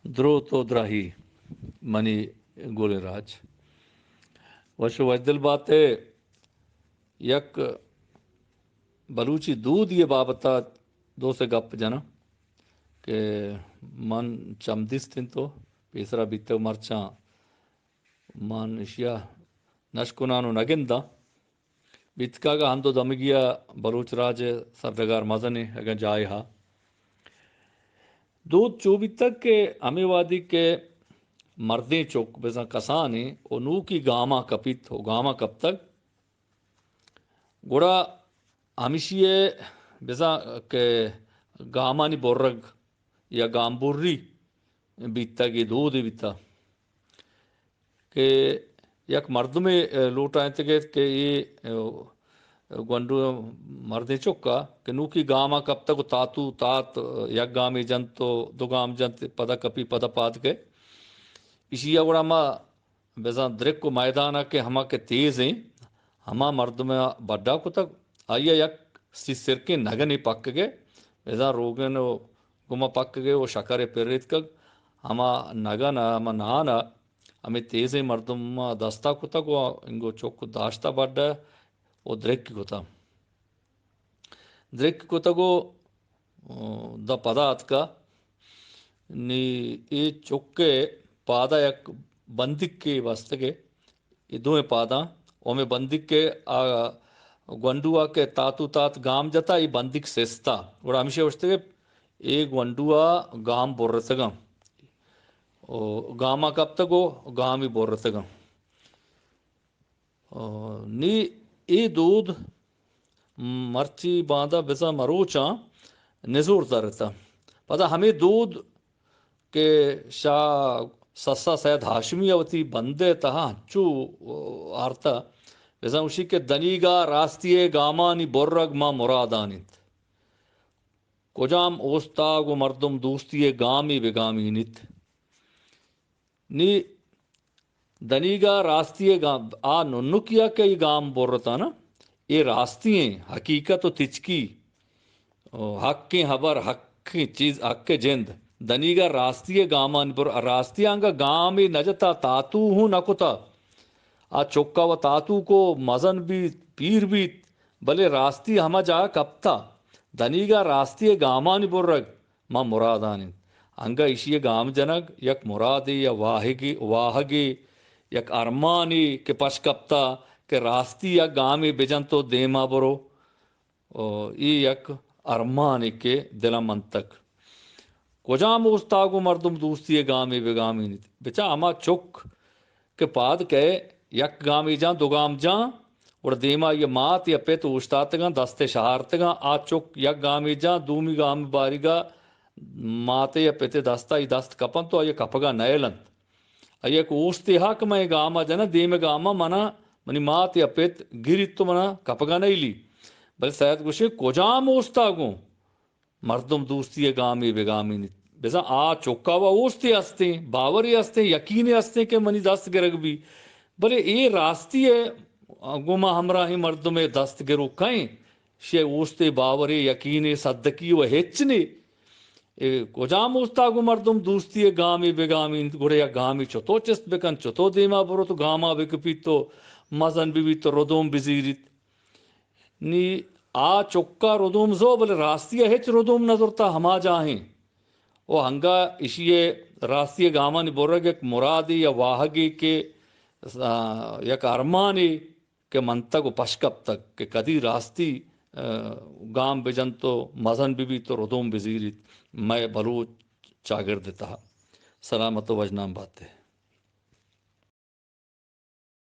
دروت و دراہی منی گلیں راج۔ وش و وشدل بات ئے، یک بلوچی دودی ءِ بابت ءَ دو سے گپ جناں کہ من چم دیست انت و پیسرا بیتگ، مرچاں من اشیا نشکنان و نگنداں۔ بیتکگ ءَ ہند و دمگی ءَ بلوچ راج ءِ سرڈگار مزنیں اگاں جاہے ہا۔ دود چو بیتگ کہ ہمے وہدی کہ مردیں چک بزاں کسانیں و نوکی گاماں کپیت و گاماں کپتگ، گڑا ہمشی ءَ بزاں کہ گامانی برگ یا گامبری بیتگ، اے دودے بیتگ کہ یک مردمے لوٹائینتگ ات کہ اے گونڈو مردیں چکا کہ نوکی گاما کپتگ و تاتو تات یک گامے جنت و دو گام جنت، پدا کپی، پدا پاد کئے۔ ایشی ءَ گڑا ما بزاں درک و میدان ءَ کہ ہما کہ تیز ایں، ہما مردم ءَ بڈا کتگ، آئی ءَ یک سیسرکیں نگنے پکگ ءَ، بزاں روگن و گما پکگ ءَ و شکر ءَ پریتکگ، ہما نگن ءَ، ہما نان ءَ ہمے تیزیں مردم ءَ دستا کتگ و انگو چک داشتہ بڈ ءَ و درک کتگ۔ درک کتگ و، ءَ، داں پدا اتکا۔ نی اے چک ءِ پادا یک بندیکے بستگ ءَ، اے دوئیں پاداں، و ہمے بندیک ءَ آ گونڈو ءَ کہ تاتو تات گام جتا، اے بندیک سستا۔ گڑا ہمیشہ گوشتگ ءَ اے گونڈو ءَ گام برتگاں۔ و گاما کپتگ و گامی برتگاں۔ آ، نی اے دود مرچی باندا بزاں مروچاں نزور درتہ۔ پدا ہمے دود کہ شاہ سسا سید ہاشمی ءَ وتی بند ءِ تہا انچو آرتہ، بزاں گوشی کہ دنیگا راستی ءِ گامانی برگ ما مرادان انت۔ کجام اوستاگ و مردم دوستی ءِ گامے بگامینیت؟ نی دنیگا راستی ءِ گام، آ ننکیا کہ اے گام برتانا، اے راستی ایں، حقیقت و تچکی، و حقیں ہبر، حقیں چیز، حق جند۔ دنیگا راستی ءِ گامانی بر، راستی انگا گامے نجتا، تاتو ہوں نکتا۔ آ چکا و تاتو کو مزن بیت، پیر بیت، بلے راستی ہما جاہ کپتا۔ دنیگا راستی ءِ گامانی برگ ما مرادان انت۔ انگہ ایشی ءِ گام جنگ یک مرادے یا واہگے، واہگے، یک ارمانے کہ پش کپتا کہ راستی یک گامے بجنت و دیما برو۔ او، اے یک ارمانے کہ دل ءَ منتگ۔ کجام اوستاگ و مردم دوستی ءِ گامے بگامینیت؟ بچا ہما چک کہ پاد کئے یک گامے جاں، دو گام جاں، گڑا دیما آئی ءِ مات یا پت اوشتاتگاں، دست ءَ شہارتگاں، آ چک یک گامے جاں، دومی گام باریگا مات ءِ یا پت ءِ دستا ای دست کپنت و آئی ءَ کپگا نئیلنت۔ آئی ءَ کہ اوستے ہا کہ من اے گاما جناں، دیم ءِ گاما منا منی مات یا پت گریت و منا کپگا نئیلی۔ بلے سید گوشے کجام اوستا گوں مردم دوستی ءِ گامے بگامینیت۔ بزاں آ چکا و اوستے ہستیں، باورے ہستیں، یقینے ہستیں کہ منی دست گرگ بی۔ بلے اے راستی ءَ گوں ما ہمراہیں مردمے دست گروک کئیں، شے اوستے باورے، یقینے، صدقی و ہچ نے۔ اے کجام اوستا گوں مردم دوستی ءِ گامے بگامینیت، گڑا یک گامے چتو چست بکنت، چتو دیما بروت و گاما بکپیت و مزن ببیت و ردوم بزیریت۔ نی آ چکا ردوم زو، بلے راستی ءَ ہچ ردوم نزرتا، ہما جاہیں۔ و انگا ایشی ءِ راستی ءِ گامانی برگ یک مرادے یا واہگے کہ، آ، یک ارمانے کہ منتگ و پش کپتگ کہ کدی راستی، آ، گام بجنت و مزن ببیت و ردوم بزیریت مئے بلوچ چاگرد ءِ تہا۔ سلامت و وژنام بات ئے۔